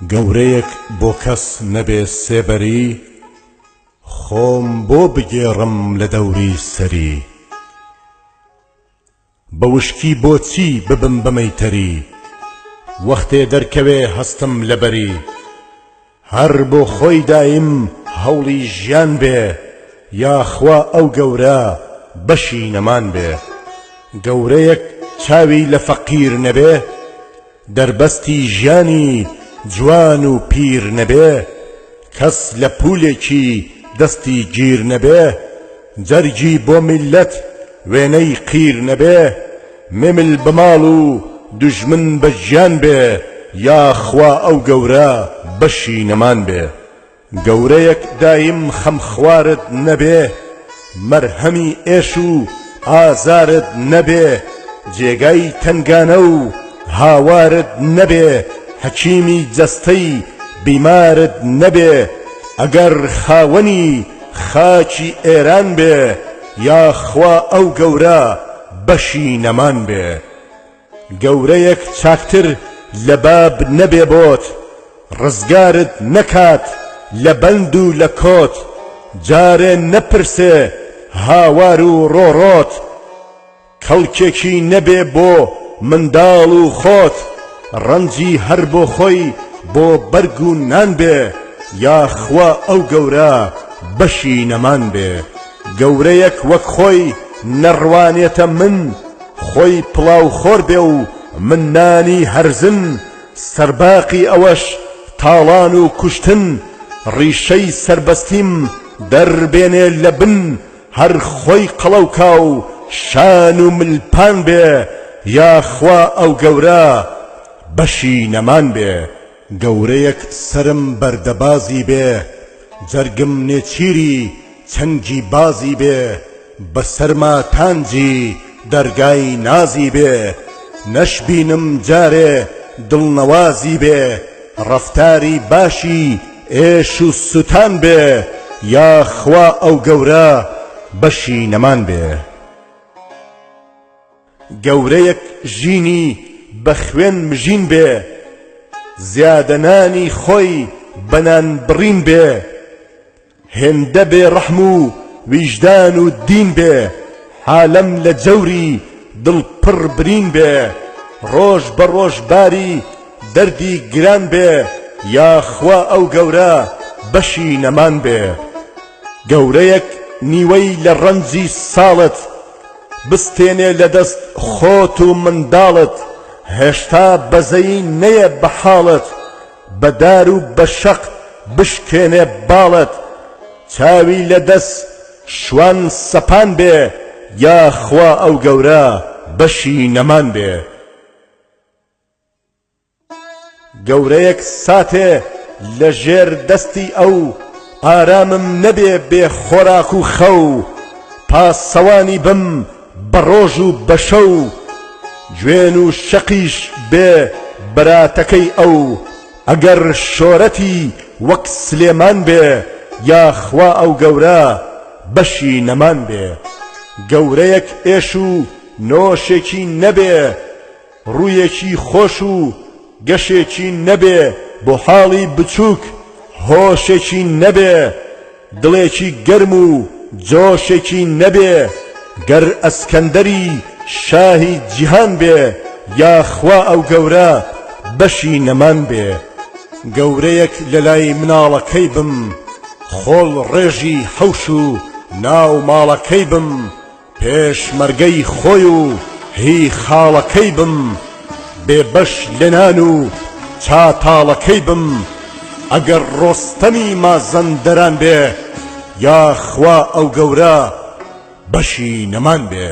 گەورەیەک بۆ کەس نەبێ سێبەری، خۆم بۆ بگێڕم لە دەوری سەری؟ بە وشکی بۆچی ببم بە مەیتەری؟ وەختێ دەرکەوێ هەستم لە بەری. هەر بۆ خۆی دایم هەوڵی ژیان بێ، یاخوا ئەو گەورە بەشی نەمان بێ. گەورەیەک چاوی لە فەقیر نەبێ، دەربەستی ژیانی جوان و پیر نەبێ، کەس لە پولێکی دەستی گیر نەبێ، جەرگی بۆ میللەت وێنەی قیر نەبێ، ممل بە ماڵ و دوژمن بە گیان بێ، یاخوا ئەو گەورە بەشی نەمان بێ. گەورەیەک دایم خەمخوارت نەبێ، مەرهەمی ئێش و ئازارت نەبێ، جێگای تەنگانە و هاوارت نەبێ، حەکیمی جەستەی بیمارت نەبێ، ئەگەر خاوەنی خاکی ئێران بێ، یاخوا ئەو گەورە بەشی نەمان بێ. گەورەیەک چاکتر لە باب نەبێ بۆت، ڕزگارت نەکات لە بەند و لە کۆت، جارێ نەپرسێ هاوار و ڕۆڕۆت، کەڵکێکی نەبێ بۆ منداڵ و خۆت، ڕەنجی هەر بۆ خۆی بۆ بەرگ و نان بێ، یاخوا ئەو گەورە بەشی نەمان بێ. گەورەیەک وەک خۆی نەڕوانێتە من، خۆی پڵاوخۆر بێ و من نانی هەرزن، سەرباقی ئەوەش تاڵان و کوشتن، ڕیشەی سەربەستیم دەربێنێ لە بن، هەر خۆی قەڵەو کا و شان و مل پان بێ، یاخوا ئەو گەورە بەشی نەمان بێ. گەورەیەک سەرم بەردەبازی بێ، جەرگم نێچیری چنگی بازی بێ، بە سەرما تانجی دەرگای نازی بێ، نەشبینم جارێ دڵنەوازی بێ، ڕەفتاری باشی ئێش و سوتان بێ، یاخوا ئەو گەورە بەشی نەمان بێ. گەورەیەک ژینی بە خوێن مژین بێ، زیادە نانی خۆی بە نان بڕین بێ، هێندە بێ ڕەحم و ویژدان و دین بێ، عالەم لە جەوری دڵ پڕ برین بێ، ڕۆژ بە ڕۆژ باری دەردی گران بێ، یاخوا ئەو گەورە بەشی نەمان بێ. گەورەیەک نیوەی لە ڕەنجی ساڵت، بستێنێ لە دەست خۆت و منداڵت، هێشتا بەزەیی نەیە بە حاڵت، بە دار و بە شەق بشکێنێ باڵت، چاوی لە دەس شوان سەپان بێ، یاخوا ئەو گەورە بەشی نەمان بێ. گەورەیەک ساتێ لە ژێر دەستی ئەو ئارامم نەبێ بێ خۆراک و خەو پاسەوانی بم بە ڕۆژ و بە شەو جوێن و شەقیش بێ بەراتەکەی ئەو ئەگەر شۆرەتی وەک سلێمان بێ یاخوا ئەو گەورە بەشی نەمان بێ گەورەیەک ئێش و نۆشێکی نەبێ ڕوویەکی خۆش و گەشێکی نەبێ بۆ حاڵی بچووک هۆشێکی نەبێ دڵێکی گەرم و جۆشێکی نەبێ گەر ئەسکەندەری شاهی جیهان بێ یاخوا ئەو گەورە بەشی نەمان بێ. گەورەیەک لەلای مناڵەکەی بم خۆڵ ڕێژی حەوش و ناو ماڵەکەی بم پێشمەرگەی خۆی و هی خاڵەکەی بم بێ بەش لە نان و چاتاڵەکەی بم ئەگەر ڕۆستەمی مازەندەران بێ یاخوا ئەو گەورە بەشی نەمان بێ.